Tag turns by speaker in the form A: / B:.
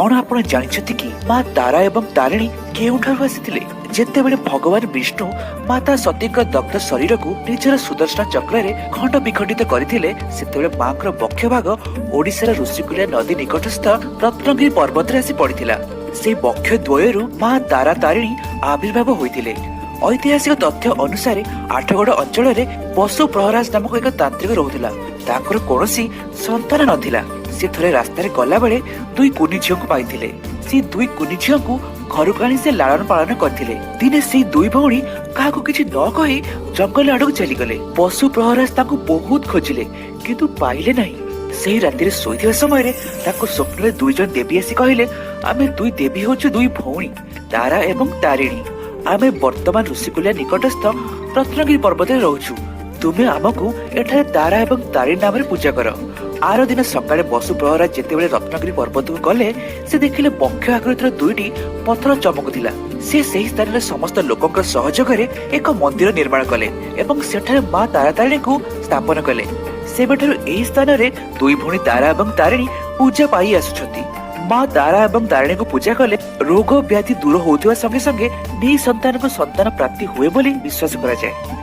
A: କଣ ଆପଣ ଜାଣିଛନ୍ତି କି ମା ତାରା ଏବଂ ତାରିଣୀ କେଉଁଠାରୁ ଆସିଥିଲେ? ଯେତେବେଳେ ଭଗବାନ ବିଷ୍ଣୁ ମାତା ସତୀଙ୍କ ଦଗ୍ଧ ଶରୀରକୁ ନିଜର ସୁଦର୍ଶନ ଚକ୍ରରେ ଖଣ୍ଡ ବିଖଣ୍ଡିତ କରିଥିଲେ, ସେତେବେଳେ ମାଙ୍କର ବକ୍ଷ ଭାଗ ଓଡିଶାର ଋଷିକୁଲ୍ୟା ନଦୀ ନିକଟସ୍ଥ ରତ୍ନଗିରି ପର୍ବତରେ ଆସି ପଡ଼ିଥିଲା। ସେହି ବକ୍ଷ ଦ୍ୱୟରୁ ମା ତାରା ତାରିଣୀ ଆବିର୍ଭାବ ହୋଇଥିଲେ। ଐତିହାସିକ ତଥ୍ୟ ଅନୁସାରେ ଆଠଗଡ଼ ଅଞ୍ଚଳରେ ବସୁ ପ୍ରହରାଜ ନାମକ ଏକ ତାନ୍ତ୍ରିକ ରହୁଥିଲା। ତାଙ୍କର କୌଣସି ସନ୍ତାନ ନଥିଲା। ସେ ଥରେ ରାସ୍ତାରେ ଗଲାବେଳେ ଦୁଇ କୁନି ଝିଅଙ୍କୁ ପାଇଥିଲେ। ସେ ଦୁଇ କୁନି ଝିଅଙ୍କୁ ଘରକୁ ଆଣି ସେ ଲାଳନ ପାଳନ କରିଥିଲେ। ଦିନେ ସେଇ ଦୁଇ ଭଉଣୀ କାହାକୁ କିଛି ନ କହି ଜଙ୍ଗଲ ଆଡକୁ ଚାଲିଗଲେ। ପଶୁ ପ୍ରହରାଜ ତାଙ୍କୁ ବହୁତ ଖୋଜିଲେ, କିନ୍ତୁ ପାଇଲେ ନାହିଁ। ସେହି ରାତିରେ ଶୋଇଥିବା ସମୟରେ ତାଙ୍କ ସ୍ୱପ୍ନରେ ଦୁଇ ଜଣ ଦେବୀ ଆସି କହିଲେ, "ଆମେ ଦୁଇ ଦେବୀ ହେଉଛୁ ଦୁଇ ଭଉଣୀ, ତାରା ଏବଂ ତାରିଣୀ। ଆମେ ବର୍ତ୍ତମାନ ଋଷିକୁଲ୍ୟା ନିକଟସ୍ଥ ରତ୍ନଗିରି ପର୍ବତରେ ରହୁଛୁ। ତୁମେ ଆମକୁ ଏଠାରେ ତାରା ଏବଂ ତାରିଣୀ ନାମରେ ପୂଜା କର।" ଆର ଦିନ ସକାଳେ ବସୁ ପ୍ରହରାଜ ଯେତେବେଳେ ରତ୍ନଗିରି ପର୍ବତକୁ ଗଲେ, ସେ ଦେଖିଲେ ବକ୍ଷ ଆକୃତିର ଦୁଇଟି ପଥର ଚମକୁଥିଲା। ସେ ସେହି ସ୍ଥାନରେ ସମସ୍ତ ଲୋକଙ୍କ ସହଯୋଗରେ ଏକ ମନ୍ଦିର ନିର୍ମାଣ କଲେ ଏବଂ ସେଠାରେ ମା ତାରାତାରିଣୀଙ୍କୁ ସ୍ଥାପନ କଲେ। ସେବେଠାରୁ ଏହି ସ୍ଥାନରେ ଦୁଇ ଭଉଣୀ ତାରା ଏବଂ ତାରିଣୀ ପୂଜା ପାଇ ଆସୁଛନ୍ତି। ମା ତାରା ଏବଂ ତାରିଣୀଙ୍କୁ ପୂଜା କଲେ ରୋଗ ବ୍ୟାଧି ଦୂର ହେଉଥିବା ସଙ୍ଗେ ସଙ୍ଗେ ନିଃସନ୍ତାନକୁ ସନ୍ତାନ ପ୍ରାପ୍ତି ହୁଏ ବୋଲି ବିଶ୍ୱାସ କରାଯାଏ।